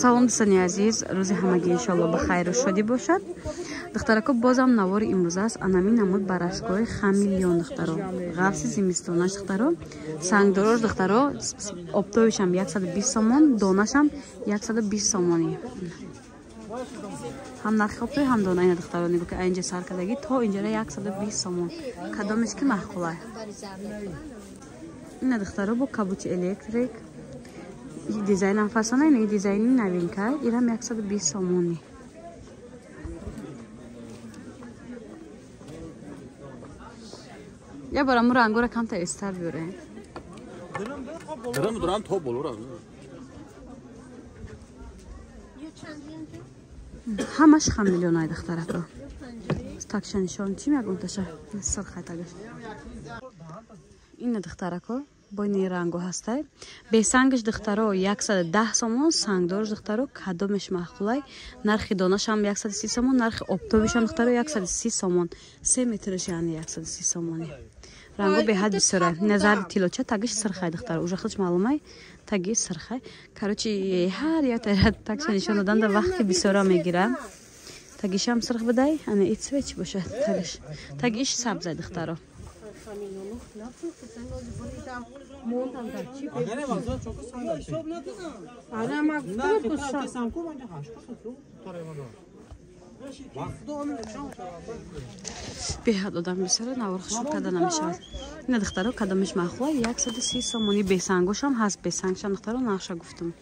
Салом, дӯстони азиз, рӯзи ҳамагӣ иншоалло ба хайру шодӣ бошад. Духтарако, бозам навори имрӯз аст анамин намуд барашкои хамелеон, духтаро, ғафси зимистонаш, духтаро, сангдорош, духтаро, оптовишам 120 сомон, донашам 120 сомонӣ. Ҳам нархи оптови, ҳам дона. Ина, духтаро, нигоҳ ки, инҷа сар кардагӣ то инҷара 120 сомон. Кадомеш ки маъқулай. Ина, духтаро, бо кабути электрик, дизайнам фасона, ин дизайни новинка, ирам 120 сомонӣ. Я бора му рангора камтар истар биёрем. Дурам, дурам, то болора. Ҳамаш хамелеонай, духтарако. Такша нишон чӣ мегум, таша сирхай тагаш. Ина, духтарако, бойни ранго ҳастай. Бесангаш, духтаро, 110 сомон, сангдорш, духтаро, кадомеш маъқулай. Нархи донашам 130 сомон, нархи оптовишам, духтаро, 130 сомон. 3 метраш, яъне 130 сомони. Ранго беҳад бисёра. Назари тилоча, тагиш сирхай, духтаро, уже худш маълумай, таги сирхай. Короче, ҳар як такша нишон додан да вақти бисёра мегира. Тагишам сирх бидай, ана и цвет чӣ бошад тагиш? Тагиш сабзай, духтаро. Беҳад одам бисёра, навор хушук карда намешавад. Ина, духтаро, кадомиш маъқула, 130 сомонӣ. Бесангошам ҳаст, бесангшам, духтаро, нархша гуфтам.